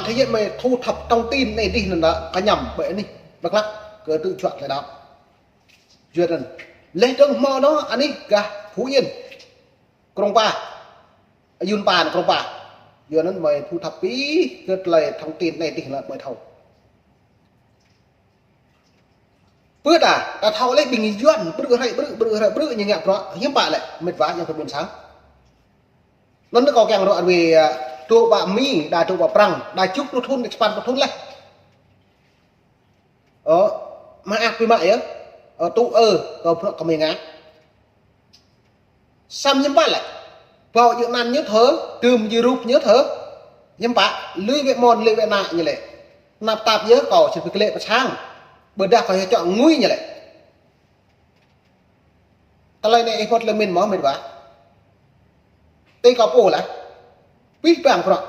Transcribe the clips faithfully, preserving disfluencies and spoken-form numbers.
Thế giới mày thu thập thông tin này đi nè, đã có nhầm bởi anh ấy. Đắk Lắk, cứ tự chọn cái đó. Duyệt nè. Leh dơ̆ng hmâo anŭn, anih gah Phú Yên, Krông Pa, Yun Pa, Krông Pa. Yua anŭn mơi thu thập pĭ kơ tơlơi thông tin anai tih lă mơi thâo. Pơ ta, ta thâo lĕ ƀing Yuan, brư̆ hrơi brư̆, brư̆ hrơi brư̆, ñu ngă bruă, hiư̆m pă lĕ, mĕt wa, yang tơbun sang. Anŭn kâo kiăng ră ruai, ơ, tŭ ƀă Mi, đa tŭ ƀă Prăng, đa čuh pluh thŭn, čơpăn pluh thŭn leh. Ơ, mă ak pĭ mă yơh. Ơ, tŭ ơ, kâo bruă kơ mơi ngă. Samơ̆ hiư̆m pă lĕ. Ƀâo djơ̆ anăn ñu thơ, tơm djơ̆ rup ñu thơ. Hiư̆m pă, lui wĕ mơ̆n, lui wĕ ană ñu lĕ. Tơnap tap yơh kâo, či pơklĕ pơsang. Ƀôdah kâo yơh čŏ ngui ñu lĕ. Tơlơi anai ih hmâo tơlơi mĭn mơ̆ mĕt wa. Tui kâo pô lah. Pĭ păng bruă.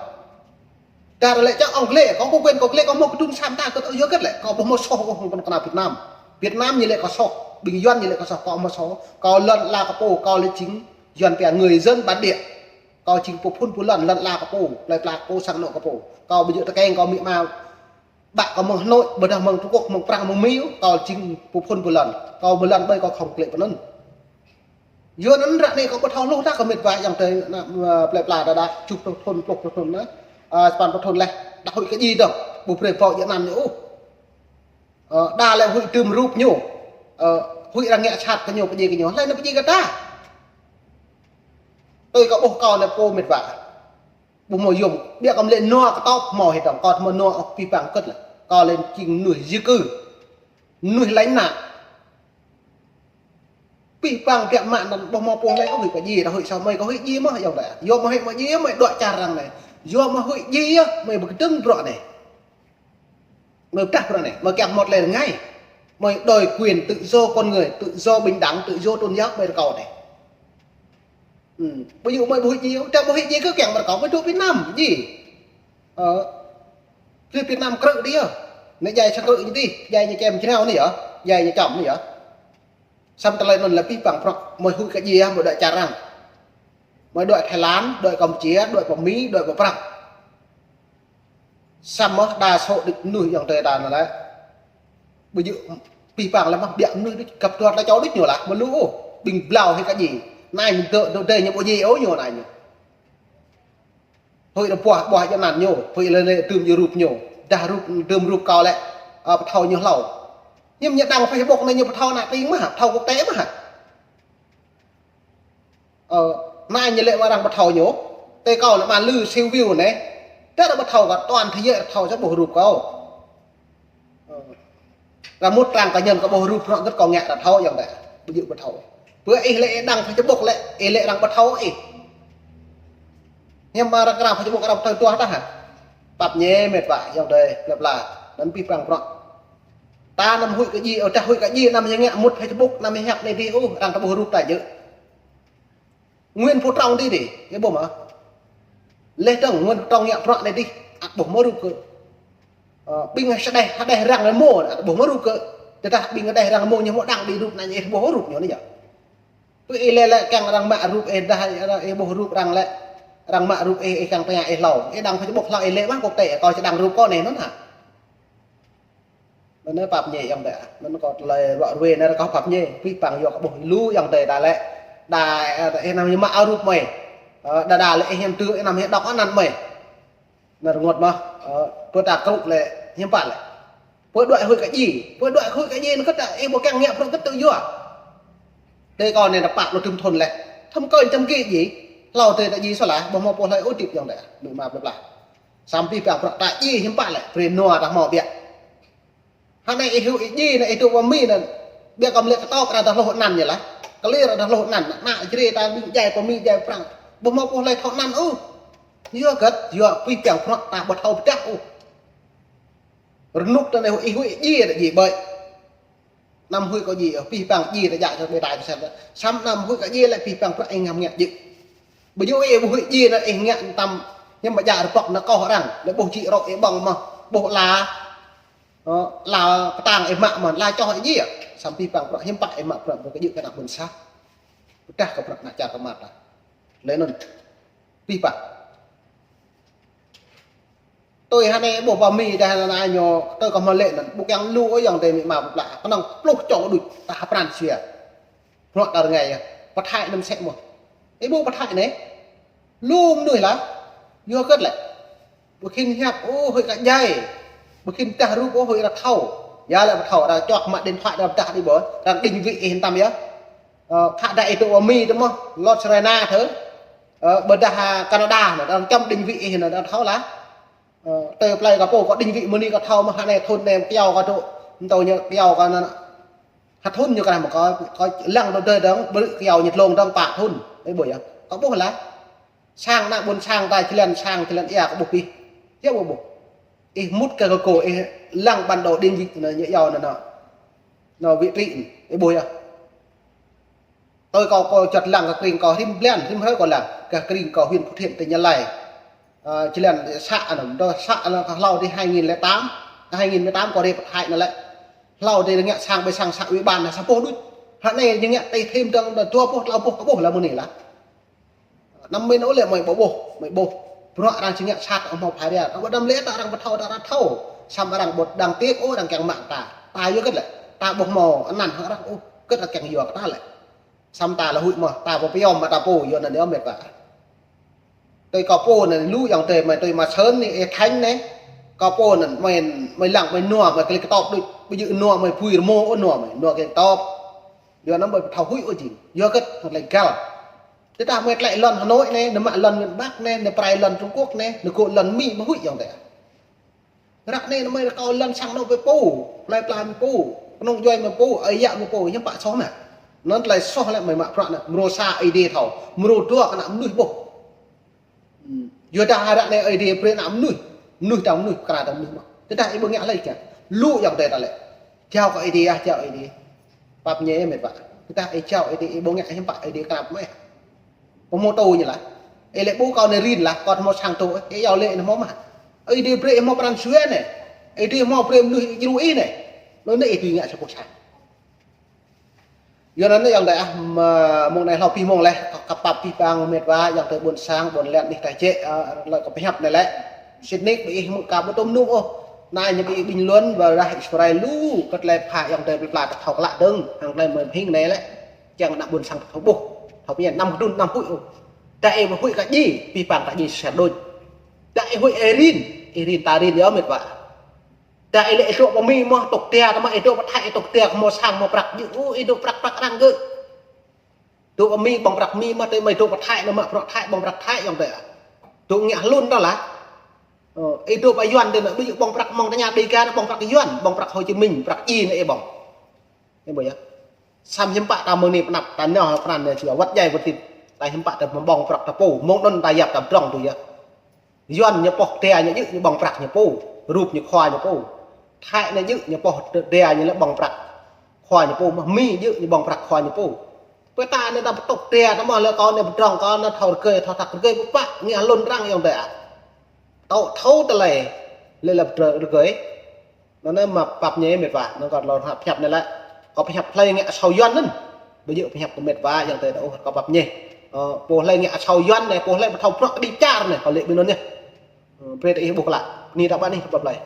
Dah lĕ čŏ ŏng glĕ, kâo kơ quyền kâo glĕ, kâo hmâo kơdŭn sa mta kơ tơ yua gĕt lĕ, kâo ƀu hmâo soh ôh, pơnăn kơna Việt Nam. Việt Nam ñu lĕ kâo soh, ƀing Yuan ñu lĕ kâo soh, kâo hmâo soh, kâo lŏn ala kơ pô, kâo lĕ jing Yuan pia người dân bản địa. Kâo jing pô phŭn pô lŏn, lŏn ala kơ pô, plơi pla kơ pô, sang anŏ kơ pô. Kâo ƀu djơ̆ tơkeng, kâo mĭ ma, ƀă kâo mơ̆ng Hà Nội, ƀôdah mơ̆ng Trung Quốc, mơ̆ng Prăng, mơ̆ng Mi, kâo jing pô phŭn pô lŏn. Kâo ƀu lŏn ƀơi kâo khŏm klĕ pơnăn. Yua anŭn ră anai kâo ƀu thâo hluh tah kơ mĕt wa yang tơi ană, ơ, plơi pla đa đa, čuh pluh thŭn, pluh pluh thŭn anai. Ơ, čơpăn pluh thŭn leh, đa huĭ kơ djai dơ̆ng, ƀu brơi ƀâo djơ̆ anăn ñu ôh. Ơ, đa lĕ huĭ tơm rup ñu. Ơ, huĭ arăng ngă sat kơ ñu, pơdjai kơ ñu. Hlơi anŭn pơdjai kơ ta. Tui kâo ƀuh kâo anai pô mĕt wa. Ƀu hmâo yôm, biă kơ mơ̆ lĕ nua kơtŏp hmâo hĭ tŏng, kâo hmâo nua ôh pĭ păng kơ̆t lĕ. Kâo lĕ jing mơnuih di cư. Mơnuih lánh nạn. Pĭ păng biă mă anŭn ƀu hmâo pô hlơi kơ huĭ kơ djai, ta huĭ sa mơi kơ huĭ djai mơ̆, yua mơi huĭ mơi djai, mơi đuaĭ čar arăng anai. Yua mơi huĭ djai yơh, mơi ƀu kơdơ̆ng bruă anai. Mơi pơdah bruă anai, mơi kiăng hmâo tơlơi rơngai. Mơi đòi quyền tự do con người, tự do bình đẳng, tự do tôn giáo, mơi rơkâo anai. Ư, ƀu djơ̆ mơi ƀu huĭ djai, ta ƀu huĭ djai kơ kiăng mơi rơkâo, mơi dŏ Việt Nam, djai. Ơ, rơ̆ Việt Nam krư̆ dih yơh. Anai djai sa krư̆ ñu dih, djai ñu kem jrao anai yơh, djai ñu čăm anai yơh. Samơ̆ tơlơi anŭn lĕ pĭ păng bruă, mơi huĭ kơ djai, mơi đuaĭ čar arăng. Mơi đuaĭ Thái Lan, đuaĭ Campuchia, đuaĭ pơ Mi, đuaĭ pơ Prăng. Samơ̆ đa số đĭ mơnuih yang tơi ta anai lĕ. Ƀu djơ̆ pĭ păng lĕ mơ̆ biă mơnuih đĭ găp dua tơlơi čô đĭ ñu lah, mơ̆ lu ôh, ƀing blâo huĭ kơ djai. Anai ñu dŏ, dŏ dơi ñu ƀu djai ôh ñu anai ñu. Huĭ lĕ ƀuah, ƀuah djơ̆ anăn ñu, huĭ lĕ, lĕ tơm djơ̆ rup ñu. Dah rup, tơm rup kâo lĕ, ơ, pơthâo ñu hlâo. Hiư̆m ñu đăng Facebook anai ñu pơthâo ană tring mơ̆ hă, pơthâo quốc tế mơ̆ hă. Ơ, anai ñu lĕ mơ̆ arăng pơthâo ñu. Tơ kâo anai mă lư siu view anai. Tơ arăng pơthâo kơ toàn thế giới pơthâo sa ƀuh rup kâo. Ơ. Arăng mŭt trang cá nhân kơ ƀuh rup rŏ gĕt kâo ngă arăng thâo yang tơi. Ƀu djơ̆ pơthâo. Pơ ih lĕ ih đăng Facebook lĕ, ih lĕ arăng pơthâo ih. Hiư̆m mơ̆ arăng krao Facebook arăng pơthâo tuah tah hă. Pap ñe mĕt wa yang tơi, plơi pla. Anŭn pĭ păng bruă. Ta anăm huĭ kơ djai, ơ, ta huĭ kơ djai anăm ñu ngă mŭt Facebook, anăm ñu hiăp anai dih ôh, arăng ta ƀuh rup ta djơ̆. Nguyễn Phú Trọng dih dih, ih ƀuh mơ̆. Leh dơ̆ng Nguyễn Phú Trọng ngă bruă anai dih, ăt ƀuh mơ̆ rup kơ. Ơ, ƀing hơđeh, hơđeh arăng lĕ mơ̆, ăt ƀuh mơ̆ rup kơ. Tơdah ƀing hơđeh arăng mơ̆ ñu hmâo đăng đĭ rup anai ih ƀuh rup ñu anai yơh. Pơ ih lĕ lĕ kiăng arăng mă rup ih dah, ih ƀuh rup arăng lĕ. Arăng mă rup ih, ih kiăng tơña ih hlâo. Ih đăng Facebook hlâo ih lĕ mơ̆ quốc tế, kâo či đăng rup kâo anai anŭn hă. Anŭn pap ñe yang tơi. Anŭn kâo tơlơi ră ruai anai kâo pap ñe. Pĭ păng yua kơ ƀuh lu yang tơi đa lĕ. Đa, ơ, ih anăm ñu mă rup mơi. Ơ, đa đa lĕ ih anăm tŭ, ih anăm ñu đŏk anăn mơi. Anŭn rơngot mơ̆. Ơ, pơ ta krŭ lĕ, hiư̆m pă lĕ. Pơ đuaĭ huĭ kơ djai. Pơ đuaĭ huĭ kơ djai anŭn kơ ta, ih ƀu kiăng ngă bruă kơ tơ yua. Tơ kâo anai ta pă lu tơm thŭn leh. Thăm kơ tơm kơ djai. Hlâo tơ ta djai soh lah, ƀu hmâo pô hlơi ôh tĭp yang tơi. Mĭ ma plơi pla. Samơ̆ pĭ păng bruă ta djai hiư̆m pă lĕ, brơi nua ta hmâo biă. Hă anai ih huĭ djai anai ih dŏ pơ Mi anŭn. Biă kơ mơ̆ lĕ kơtŏp arăng ta hluh anăn ñu lah. Kơ lĕ arăng ta hluh anăn, ană jrê ta ƀing djai pơ Mi djai Prăng. Ƀu hmâo pô hlơi thâo anăn ôh. Yua gĕt, yua pĭ păng bruă ta ƀu thâo pơdah ôh. Rơnŭk ta anai ih huĭ djai ta djai ƀơi. Anăm huĭ kơ djai, ơ, pĭ păng djai ta djă čơ ƀơi tai pơsĕt. Samơ̆ anăm huĭ kơ djai lĕ pĭ păng bruă ih ngă ngă djơ̆. Ƀu djơ̆ ih ƀu huĭ djai anŭn ih ngă tăm, hiư̆m pă djă rơpŏk anŭn kâo arăng, lĕ ƀuh čĭ rŏ ih ƀơ̆ng mơ̆, ƀuh ala, ơ, ala pơtang ih mă mơ̆n, ala čoh ih djai. Samơ̆ pĭ păng bruă hiư̆m pă ih mă bruă ƀu kơ djơ̆ kơ ană ƀôn sang. Pơdah kơ bruă ană čar kơ mơta. Lĕ anŭn. Pĭ păng. Tui hơnai ƀuh pơ Mi dah anai ñu, tui kơ hmâo lĕ anŭn, ƀu kiăng lu ôh ayŏng adơi amĭ ama pơplah. Kơnơ̆ng pluh čô đôč, tah pran sia. Bruă ta rơngai yơh. Pơthai anăm sĕ mơ̆n. Ih ƀuh pơthai anai. Lu mơnuih lah. Yua hơget lĕ. Ƀu khĭn hiăp ôh huĭ kơ djai. Ƀu khĭn tah rup ôh huĭ arăng thâo. Yua lĕ ƀu thâo arăng čŏk mă điện thoại arăng pơdah đĭ ƀơi. Arăng định vị ih tăm yơh. Ơ, khă dah ih dŏ pơ Mi tơ mơ̆n. Lŏn Sri Lanka thơ. Ơ, ƀôdah Canada anŭn. Arăng chăm định vị ih anŭn arăng thâo lah. Ơ, tơ plơi kơ pô kơ định vị mơni kơ thâo mơ̆n hơnai thŭn anai kyâo kơ dŏ. Mtô ñu kyâo kơ anŭn. Hă thŭn ñu kơ mă kơ, kơ lăng dŏ dơi dơ̆ng, ƀrư̆ kyâo ñu tlông dơ̆ng pă thŭn. Ih ƀuh yơh. Kơ ƀuh lah. Sang ană ƀôn sang ta jơlan sang jơlan ia kơ ƀuh pih. Yơh ƀuh ƀuh. Ih mŭt kơ kơ kô, ih lăng bản đồ định vị anŭn ñu yua anŭn anŭn. Anŭn vị trí anŭn. Ih ƀuh yơh. Tui kâo, kâo čăt lăng kơ krĭng kâo rĭm blan, rĭm hrơi kâo lăng. Kơ krĭng kâo huyện Phú Thiện tỉnh Gia Lai. Ơ, jơlan să anŭn, dŏ să anŭn kơ hlâo dih hai nghìn lẻ tám, hai nghìn mười tám kâo rai pơthai anŭn lĕ. Hlâo dih ngă sang ƀơi sang să ủy ban anŭn sa boh đôč. Hơnai ñu ngă tih thêm dơ̆ng dua boh, tlâo boh, kơ ƀuh lah mơni lah. Anăm min ôh lĕ mơi ƀuh ƀuh, mơi ƀuh. Bruă arăng či ngă sat ôh hmâo phai ria. Kơ ƀu đăm lĕ ta arăng ƀu thâo, ta arăng thâo. Samơ̆ arăng ƀu đang tiek ôh arăng kiăng mă ta. Ta yua hơget lĕ. Ta ƀu hmâo anăn hăng arăng ôh. Hơget arăng kiăng yua kơ ta lĕ. Samơ̆ ta lĕ huĭ mơ̆n, ta ƀu pơyom mă ta pô, yua anŭn yơh mĕt wa. Tui kâo pô anŭn lu ayŏng adơi mơi tui mă sơ̆n anai, ih Thanh anai. Kâo pô anŭn mơi, mơi lăng mơi nua, mơi kơlih kơtop đôč, ƀu djơ̆ nua mơi pui rơmô ôh nua mơi, nua kơlih kơtop. Yua anŭn mơi ƀu thâo huĭ ôh jing, yua hơget hăng tơlơi găl. Tơdah mơi tlĕ lŏn Hà Nội anai, nao mă lŏn miền Bắc anai, nao prai lŏn Trung Quốc anai, nao gŏ lŏn Mi mơi huĭ ayŏng adơi. Ră anai nao mơi rơkâo lŏn sang anŏ pơ pô, plơi pla mơi pô, kơnung djuai mơi pô, ơi yă mơi pô, hiư̆m pă soh mă. Anŭn tơlơi soh lĕ mơi mă bruă anŭn, mrô sa Ơi Adai thâo, mrô dua kơ ană mơnuih ƀuh. Yua dah ră anai Ơi Adai brơi ană mơnuih, mơnuih dang mơnuih, pơkra dang mơnuih mơ̆n. Tơdah ih ƀu ngă hlơi kiăng. Lu ayŏng adơi ta lĕ. Jao kơ Ơi Adai ah, jao Ơi Adai. Pap ñe mĕt wa. Tơdah ih jao Ơi Adai, ih ƀu ngă hiư̆m pă Ơi Adai krăp mơ̆. Pơhmô tô ñu lah. Ih lĕ ƀu kâo anai rin lah, kâo hmâo sang tô, ih yua lĕ anai hmâo mă. Ơi Adai brơi ih hmâo pran jua anai. Ơi Adai hmâo brơi mơnuih djru ih anai. Lu anai ih tui ngă sa boh sang. Yua anŭn ayŏng adơi ah, mơ̆ng anai hlâo pih mông laih, kơ pap pih pang mĕt wa, ayŏng adơi ƀôn sang, ƀôn lan anih ta jĕ, ơ, lĕ kơ pơhiăp anai lĕ. Sĭt nik ƀing ih mơ̆ ka ƀu tŭm nŭm ôh. Anai ñu ƀing ih bình luận, ƀôdah Israel lu, kơ tơlơi pha ayŏng adơi plơi pla ta thâo klă dơ̆ng, hăng tơlơi mơ̆ng hing anai lĕ. Kiăng ană ƀôn sang ta thâo ƀuh, thâo pơñen, anăm kơdŭn, anăm huĭ ôh. Dah ih ƀu huĭ kơ djai, pih pang kơ djai sa đôč. Dah ih huĭ ih rin, ih rin ta rin yơh mĕt wa. Dah ih lĕ ih dŏ pơ Mi mơ̆n, tŏk tia tơ mơ̆n, ih dŏ pơ Thái ih tŏk tia, hmâo sang hmâo prăk djơ̆, ơ, ih dŏ prăk prăk arăng gơ̆. Dŏ pơ Mi ƀơ̆ng prăk Mi mơ̆n, tơ mơi dŏ pơ Thái anŭn mă bruă Thái, ƀơ̆ng prăk Thái ayŏng adơi ah. Dŏ ngă hlŭn ta lah. Ơ, ih dŏ pơ Yuan tơ anŭn, ƀu djơ̆ ƀơ̆ng prăk mơ̆ng tơña Đêga anŭn, ƀơ̆ng prăk Yuan, ƀơ̆ng prăk Hồ Chí Minh, prăk djai anŭn ih ƀơ̆ng. Ih ƀuh yơh. Samơ̆ hiư̆m pă ta mơ̆ng anai pơanăp ta nao hăng pran anai jua wơ̆t djai wơ̆t tĭt. Ta hiư̆m pă ta mơ̆ng ƀơ̆ng prăk ta pô, mơ̆ng anŭn ta yap ta pơdrŏng tui yơh. Yuan ñu pŏh tia ñu djơ̆ ñu ƀơ̆ng prăk ñu pô, rup ñu khua ñu pô. Thái anai djơ̆ ñu pŏh tia ñu lĕ ƀơ̆ng prăk khua ñu pô, mơ̆ Mi djơ̆ ñu ƀơ̆ng prăk khua ñu pô. Pơ ta anai ta pơtŏk tia ta mơ̆ lĕ kâo anai pơdrŏng kâo anai thâo rơgơi, thâo thăk rơgơi pơpă, ngă hlŭn arăng ayŏng adơi ah. Tŏ thâo tơlơi lĕ lăp rơgơi. Anŭn anai mă pap ñe mĕt wa, anŭn kâo lŏn hă pơhiăp anai lĕ. Kâo pơhiăp hlơi ngă asâo Yuan anŭn. Ƀu djơ̆ pơhiăp kơ mĕt wa ayŏng adơi ôh, kâo pap ñe. Ơ, pô hlơi ngă asâo Yuan anai, pô hlơi ƀu thâo bruă kơđi čar anai, kâo lĕ ƀing anŭn yơh. Ơ, brơi ta ih ƀuh klă. Bơni ta ƀă anih ta pap laih.